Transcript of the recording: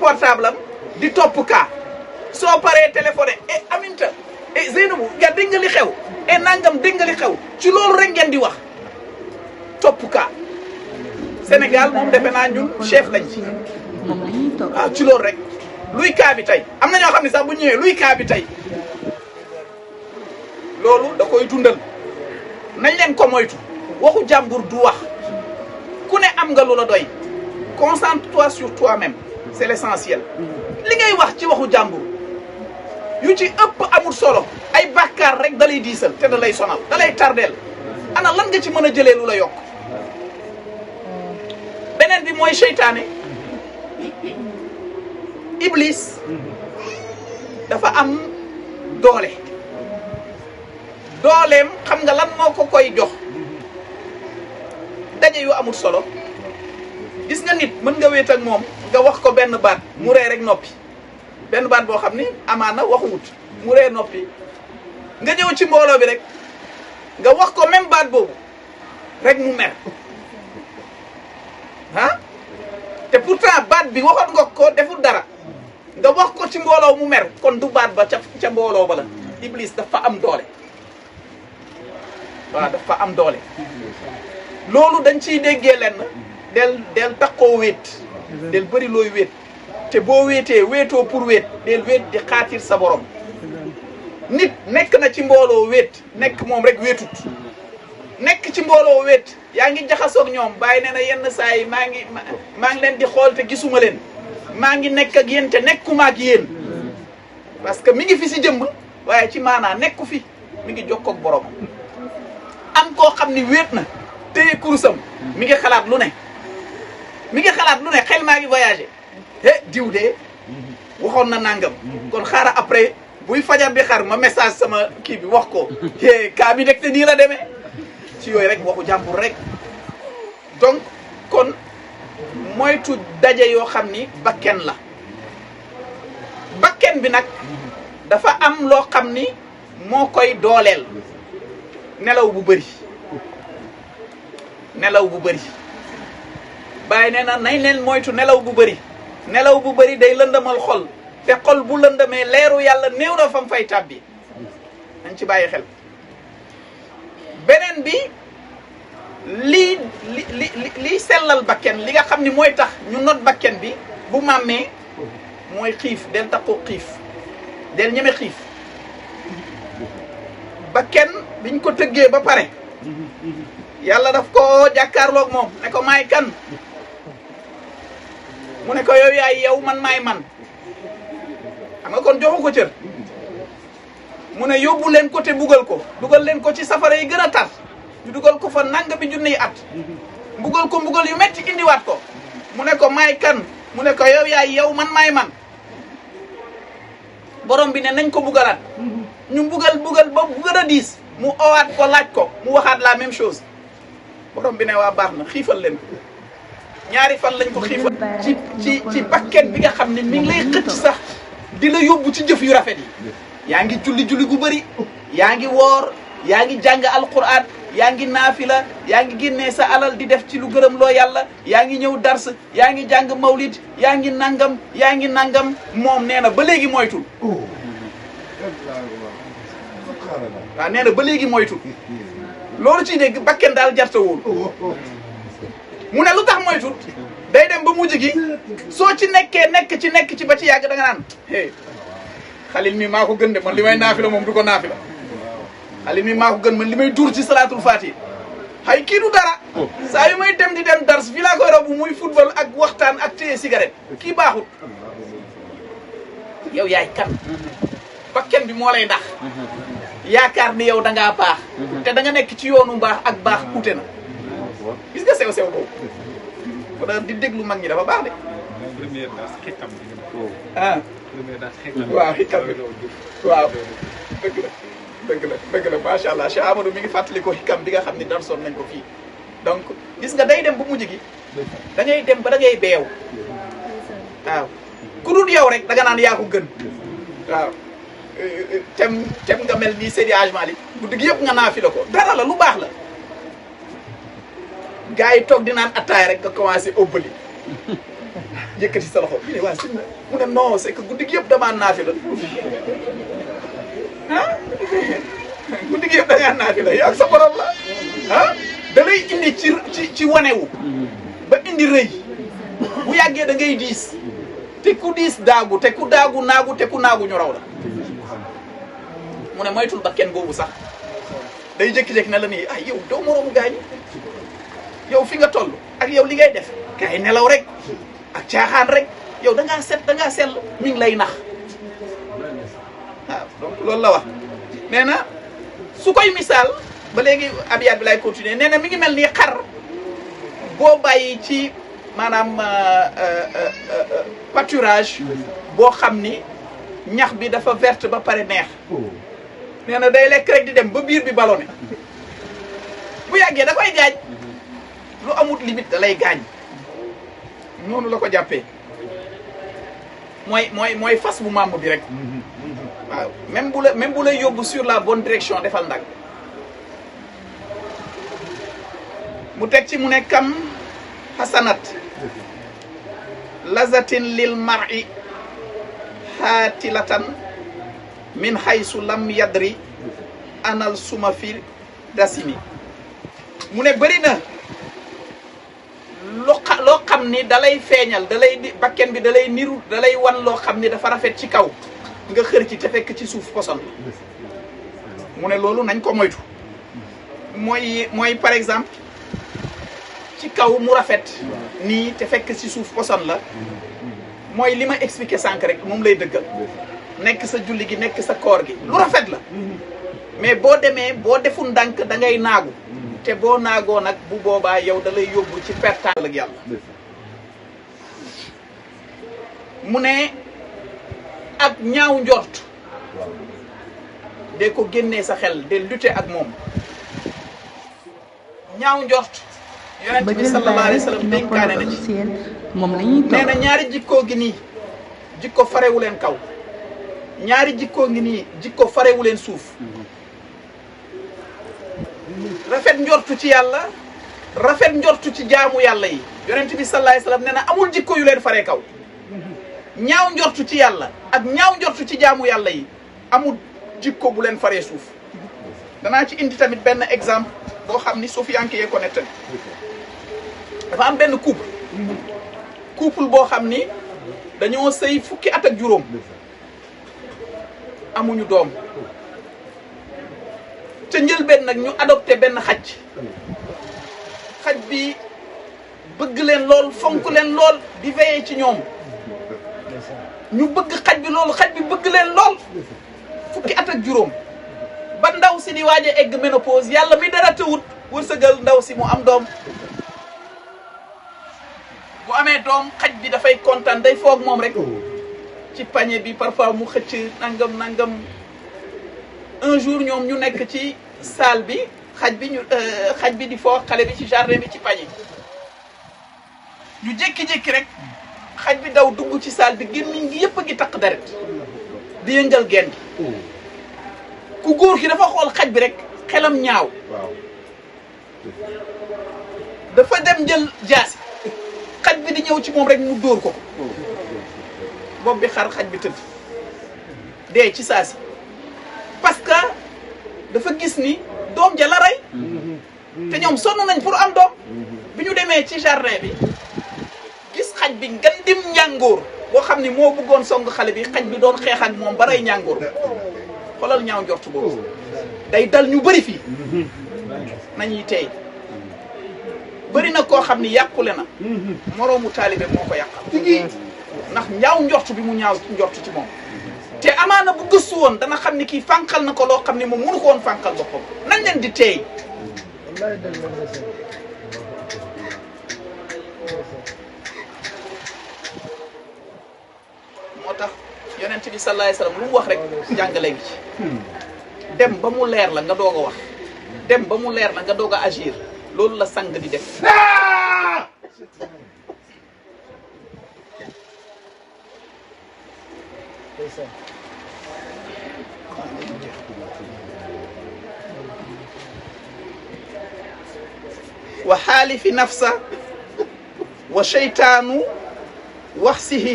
portable am di topp kaa soo paree téléphoné Aminta Zeynabou nga dégg nga li xew nangam dégg nga li xew ci loolu rek ngeen di wax topp kaa Sénégal moom defe naa ñun chef lañ ci waaw ci loolu rek luy kaa bi tey am na ñoo xam ne sax bu ñëwee luy kaa bi tey loolu da koy dundal nañ leen ko moytu waxu jàmbur du wax ku ne am nga lu la doy concentre-toi sur toi-même c'est l'essentiel li ngay wax ci waxu jàmbur yu ci ëpp amul solo ay bàkkaar rek da lay diisal te da lay sonal da lay tardeel ana lan nga ci mën a jëlee lu la yokk beneen bi mooy seytaane Iblis dafa am doole dooleem xam nga lan moo ko koy jox daje yu amul solo gis nga nit mën nga wéet ak moom nga wax ko benn baat mu ree rek noppi benn baat boo xam ni amaana waxuwut mu ree noppi nga ñëw ci mbooloo bi rek nga wax ko même baat boobu rek mu mer ah te pourtant baat bi waxoon nga ko deful dara nga wax ko ci mbooloo mu mer kon du baat ba ca mbooloo ba la Iblis dafa am doole waaw dafa am doole loolu dañ ciy déggee lenn del takkoo wéet del bëri looy wéet te boo wéetee wéetoo pour wéet del wéet di xaatir sa borom nit nekk na ci mbooloo wéet nekk moom rek wéetut nekk ci mbooloo wéet yaa ngi jaxasoog ñoom bàyyi nee na yenn saa yi maa ngi leen di xool te gisuma leen maa ngi nekk ak yéen te nekkuma ak yéen parce que mi ngi fi si jëmm waaye ci maanaa nekku fi mi ngi jokkoog borom am koo xam ni wéet na téye kurusam mi ngi xalaat lu ne xel maa ngi voyagé diw de waxoon na nangam kon xaaral après buy fajar bi xar ma message sama kii bi wax ko kaa bi rek te nii la demee ci yooyu rek waxu jàmbur rek donc kon moytu daje yoo xam ni bakken la bakken bi nag dafa am loo xam ni moo koy dooleel nelaw bu bëri bàyyi nee na nañ leen moytu nelaw bu bëri day lëndamal xol te xol bu lëndamee leeru yàlla néew na fam fay tàbbi nañ ci bàyyi xel beneen bi lii sellal bakken li nga xam ni mooy tax ñu not bakken bi bu màmmee mooy xiif del takkoo xiif del ñeme xiif bakken biñ ko tëggee ba pare yàlla daf ko jàkkaarloog moom ne ko maay kan mu ne ko yow yaay yow man maay man xam nga kon joxu ko cër mu ne yóbbu leen ko te dugal leen ko ci safara yi gën a tar ñu dugal ko fa nanga bi junniy at mbugal ko mbugal yu metti indiwaat ko mu ne ko maay kan mu ne ko yow yaay yow man maay man borom bi ne nañ ko bugalaat ñu bugal ba bu gën a diis mu owaat ko laaj ko mu waxaat la même chose borom bi ne waa baax na xiifal leen ñaari fan lañ ko xiifal ci bakken bi nga xam ne mi ngi lay xëcc sax di la yóbbu ci jëf yu rafet yi yaa ngi julli gu bëri yaa ngi woor yaa ngi jàng alquran yaa ngi naafila yaa ngi génnee sa alal di def ci lu gërëm loo yàlla yaa ngi ñëw dars yaa ngi jàng mawlid yaa ngi nangam moom nee na ba léegi moytul waaw nee na ba léegi moytul loolu ciy dégg bakken daal jarta wóolu mu ne lu tax moytul day dem ba mujj gi soo ci nekk ci ba ci yàgg da nga naan xalil mi maa ko gën de man li may naafila moom du ko naafila xalil mi maa ko gën man li may dur ci salaatul faati xay kii du dara saa yu may dem di dem dars fii laa koy rob muy football ak waxtaan ak téye cigarette kii baaxut yow yaay kan bakken bi moo lay ndax yaakaar ni yow da ngaa baax te da nga nekk ci yoonu mbaax ak baax ute na gis nga sew boobu ko da di déglu mag ñi dafa baax de waaw xikam bi waaw dëgg la macha allah Cheikh Amadou mi ngi fàttali ko xikam bi nga xam ni darsoon nañ ko fii donc gis nga day dem bu mujj gi da ngay dem ba da ngay beew waaw ku dul yow rek da nga naan yaa ko gën waaw tem nga mel nii Seydi Hadji Malick guddi gi yëpp nga naafi la ko dara la lu baax la gars yi toog di naan attaay rek nga commencé ëbbali yëkkati sa loxo ne waa sëñ mu ne non c'est que guddi gi yëpp damaa naafi la ah guddi gi yëpp da ngaa naafi la yow ak sa borom la ah da lay indi ci wanewu ba indi rëy bu yàggee da ngay diis te ku diis daagu te ku daagu naagu te ku naagu ñu raw la mu ne moytul ba kenn boobu sax day jékki-jékki ne la nii ay yow doo moroomu gaañu yow fi nga toll ak yow li ngay def kay nelaw rek ak caaxaan rek yow da ngaa set da ngaa sell mi ngi lay nax waaw donc loolu la wax nee na su koy misaal ba léegi abiyaat bi lay continuer nee na mi ngi mel ni xar boo bàyyi ci maanaam pâturage boo xam ni ñax bi dafa verte ba pare neex nee na day lekk rek di dem ba biir bi ballonné bu yàggee da koy gaañ lu amut limite da lay gaañ noonu la ko jàppee mooy fas bu màmm bi rek waaw même bu lay yóbbu sur la bonne direction defal ndag mu teg ci mu ne kam hasanat lazatin lil mar'i xaatilatan min haysu lam yadri anal suma fi dasimi mu ne bëri na loo xam ni dalay feeñal dalay di bakken bi dalay niru dalay wan loo xam ni dafa rafet ci kaw nga xër ci te fekk ci suuf poson mu ne loolu nañ ko moytu mooy par exemple ci kaw mu rafet nii te fekk ci suuf poson la mooy li ma expliqué sànq rek moom lay dëggal nekk sa julli gi nekk sa koor gi lu rafet la mais boo demee boo deful ndànk da ngay naagu te boo naagoo nag bu boobaa yow da lay yóbbu ci pertaal ak yàlla mu ne ak ñaaw njort de ko génnee sa xel de lutter ak moom ñaaw njort yonent bi sallallahu alayhi wa sallam dénkaane na ci moom la ñuy nee na ñaari jikkoo gi nii jikko farewu leen kaw ñaari jikkoo ngi nii jikko farewu leen suuf rafet njortu ci yàlla rafet njortu ci jaamu yàlla yi yonent bi sallallahu alayhi wa sallam nee na amul jikko yu leen faree kaw ñaaw njortu ci yàlla ak ñaaw njortu ci jaamu yàlla yi amul jikko bu leen faree suuf danaa ci indi tamit benn exemple boo xam ni Sofianke yee ko nettali dafa am benn couple boo xam ni dañoo sëy fukki at ak juróom amuñu doom ca njëlbeen nag ñu adopté benn xaj bi bëgg leen lool fonk leen lool di veillé ci ñoom ñu bëgg xaj bi loolu xaj bi bëgg leen lool fukki at ak juróom ba ndaw si di waaj a egg ménopause yàlla mi dara tëwut wërsëgal ndaw si mu am doom bu amee doom xaj bi dafay kontaan day foog moom rek ci panier bi parfois mu xëcc nangam un jour ñoom ñu nekk ci salle bi xaj bi di foog xale bi ci jardin bi ci panier ñu jékki-jékki rek xaj bi daw dugg ci salle bi gémmiñ gi yëpp a ngi takk deret di yëngal genn gi ku góor ki dafa xool xaj bi rek xelam ñaaw dafa dem jël jaasi xaj bi di ñëw ci moom rek mu dóor ko bopp bi xar xaj bi tëdd dee ci saasi parce que dafa gis ni doom ja la rey te ñoom sonn nañ pour am doom bi ñu demee ci jardin bi gis xaj bi ngandim njàngoor boo xam ni moo bëggoon song xale bi xaj bi doon xeex ak moom ba rey njàngoor xoolal ñaaw njort boobu day dal ñu bëri fii nañuy tey bëri na koo xam ni yàqule na moroomu taalibe moo ko yàqal ndax ñaaw njort bi mu ñaaw njort ci moom te amaana bu gëstu woon dana xam ni kii fànqal na ko loo xam ni moom mënu ko woon fànqal boppam nañ leen di teey moo tax yonent bi sallallahu alayhi wasallam lu mu wax rek jàngale ngi ci dem ba mu leer la nga doog a wax dem ba mu leer la nga doog a agir loolu la sang di def wa xaalifi nafsa wa sheytaanu wax sihi